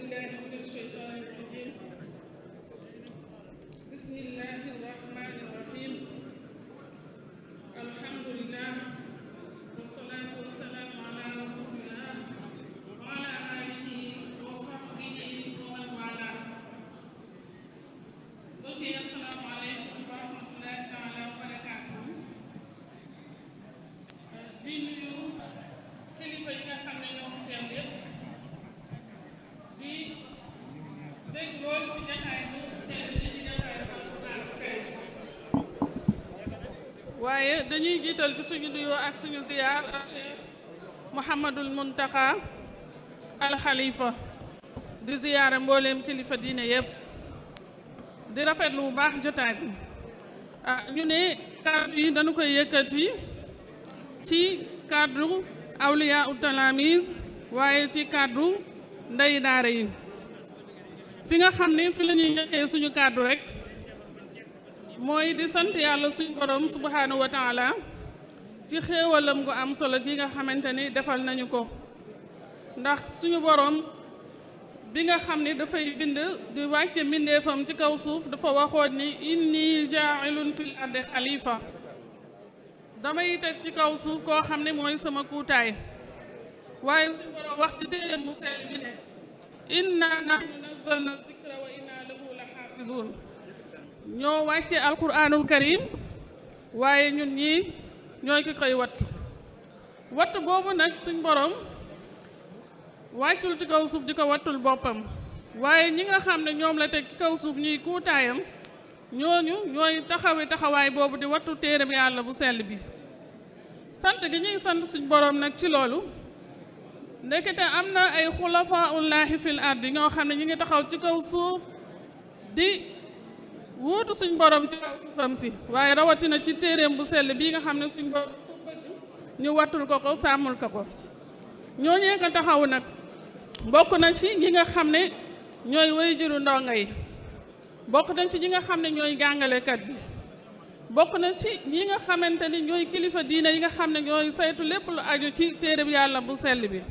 بالله من الشيطان الرجيم بسم الله الرحمن الرحيم الحمد لله والصلاة والسلام على رسول الله وعلى آله وصحبه ومن والاه. السلام عليكم ورحمة الله تعالى وبركاته. di nuyu kilifa yi nga xam ne ñoo fi teew yëpp di dégg lool ci jataay bu tedd bi di jataay Alxuraan Karim. waaye dañuy jiital ci suñu nuyoo ak suñu ziyaar ak Cheikh Mouhamadul Muntaka al Khalifa di ziyaare mbooleem kilifa diine yëpp di rafetlu bu baax jotaay bi. ñu ne kàddu yi dañu koy yëkkati ci kàddu awliya u talaamiz waaye ci kàddu ndey daara yi fi nga xam ne fi la ñuy njëkkee suñu kàddu rek mooy di sant yàlla suñu borom subhanahu wa taala ci xéewalam gu am solo gi nga xamante ni defal nañu ko ndax suñu borom bi nga xam ne dafay bind di wàcce mbindeefam ci kaw suuf dafa waxoon ni inni jaailun fil ardi xalifa damay teg ci kaw suuf koo xam ne mooy sama kuutaay waaye suñu borom wax ci téere mu sell bi ne inna nahnu nazzalna zikra wa inna lahu la xaafizun ñoo wàcce alquranul karim waaye ñun ñii ñooy ki koy wattu boobu nag suñ borom wàccul ci kaw suuf di ko wattul boppam waaye ñi nga xam ne ñoom la teg ci kaw suuf ñuy kuutaayam ñooñu ñooy taxawaay boobu di wattu téere bi yàlla bu sell bi. sant gi ñuy sant suñ borom nag ci loolu ndekete am na ay xulafaullahi fil ardi ñoo xam ne ñu ngi taxaw ci kaw suuf di wuutu suñ borom ci kaw suufam si waaye rawatina ci téereem bu sell bii nga xam ne suñ borom ko bëgg ñu wattul ko ko sàmmul ko ko ñooñee ko taxaw nag bokk na ci ñi nga xam ne ñooy waajuru ndongo yi bokk nañ ci ñi nga xam ne ñooy jàngalekat yi bokk na ci ñi nga xamante ni ñooy kilifa diine yi nga xam ne ñooy saytu lépp lu aju ci téere bi yàlla bu sell bi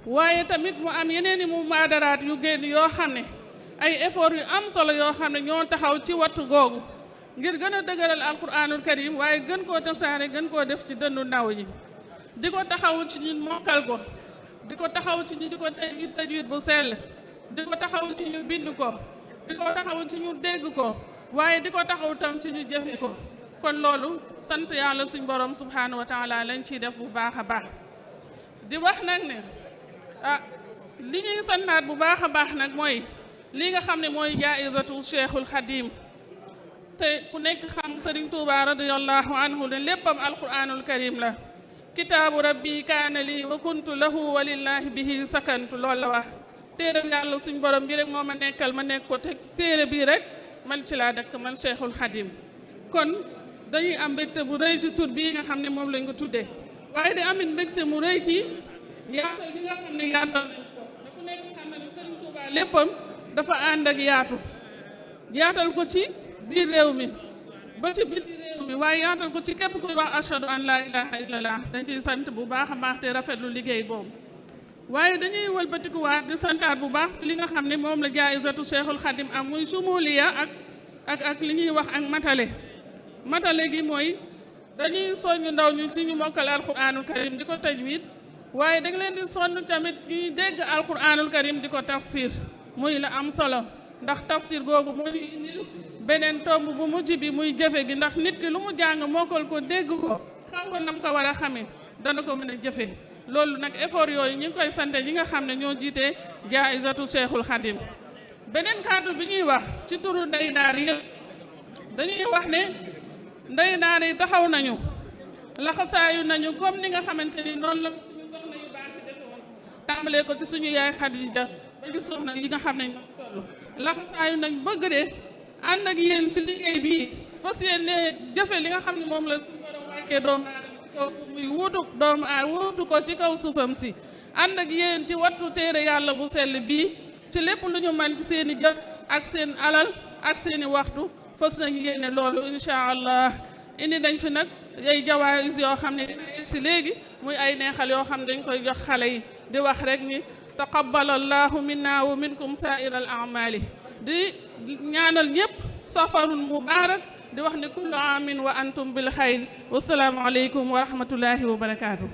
waaye tamit mu am yeneen i mu maadaraat yu génn yoo xam ne ay effort yu am solo yoo xam ne ñoo taxaw ci wattu googu ngir gën a dëgëral alquranul karim waaye gën koo tasaare gën koo def ci dëndu ndaw yi di ko taxaw ci ñu mokkal ko di ko taxaw ci ñu di ko tajwid bu sell di ko taxaw ci ñu bind ko di ko taxaw ci ñu dégg ko waaye di ko taxaw tam ci ñu jëfe ko kon loolu sant yàlla suñ borom subhanahu wa taala lañ ciy def bu baax a baax di wax nag ne li ñuy santaat bu baax a baax nag mooy li nga xam ne mooy jaayizatu cheikhul xadim te ku nekk xam Sëriñ Tuuba radiyallahu anhu ne léppam alquranul karim la kitaabu rabbi kaana lii wa kuntu lahu wa lillahi bihi sakantu loolu la wax téere bi yàlla suñ borom bi rek moo ma nekkal ma nekk ko te téere bii rek man ci laa dëkk man cheikhul xadim kon dañuy am mbégte bu rëy ci tur bii nga xam ne moom lañ ko tuddee waaye di amit mbégte mu rëy ci yaatal gi nga xam ne yaatal nañ ko da ku nekk xam ne ne Sëriñ Tuuba léppam dafa ànd ak yaatal ko ci biir réew mi ba ci biti réew mi waaye yaatal ko ci képp kuy wax ashhadu an laa ilaha illallah dañ ciy sant bu baax a baax te rafetlu liggéey boobu waaye dañuy wëlbatikuwaat di santaat bu baax li nga xam ne moom la jaayizatu cheikhul xadim am muy sumuliya ak li ñuy wax ak matale gi mooy dañuy soññ ndaw ñu ci ñu mokkal alquranul karim di ko tajwid waaye da nga leen di sonn tamit ñuy dégg alquranul karim di ko tafsir muy la am solo ndax tafsir googu moo ñu indil beneen tomb bu mujj bi muy jëfe gi ndax nit ki lu mu jàng mokkal ko dégg ko xam ko nam ko war a xamee dana ko mën a jëfe loolu nag effort yooyu ñu ngi koy sante ñi nga xam ne ñoo jiite jaayizatu cheikhul xadim beneen kàddu bi ñuy wax ci turu ndey daar yëpp dañuy wax ne ndey daar yi taxaw nañu laxasaayu nañu comme ni nga xamante ni noonu la suñu soxna yu baax yi defe woon tàmbalee ko ci suñu yaay Xadija ba ci soxna yi nga xam ne ñoo toll laxasaayu nañ bëgg de ànd ak yéen ci liggéey bii fas yéene jëfe li nga xam ne moom la suñu borom wàccee doomu aadama ci kaw suuf muy wuutu ko ci kaw suufam si ànd ak yéen ci wattu téere yàlla bu sell bii ci lépp lu ñu man ci seen i jëf ak seen alal ak seen i waxtu fas nañu yéene loolu incha allah indi dañ fi nag ay jawaayis yoo xam ne dina si léegi muy ay neexal yoo xam ne dañ koy jox xale yi di wax rek ni taqabbal allahu minna wa minkum saa'ir al a'mali di ñaanal ñëpp safarun mubarak di wax ne kullu amin wa antum bil xayr wa salaamu aleykum wa rahmatullahi wa barakaatu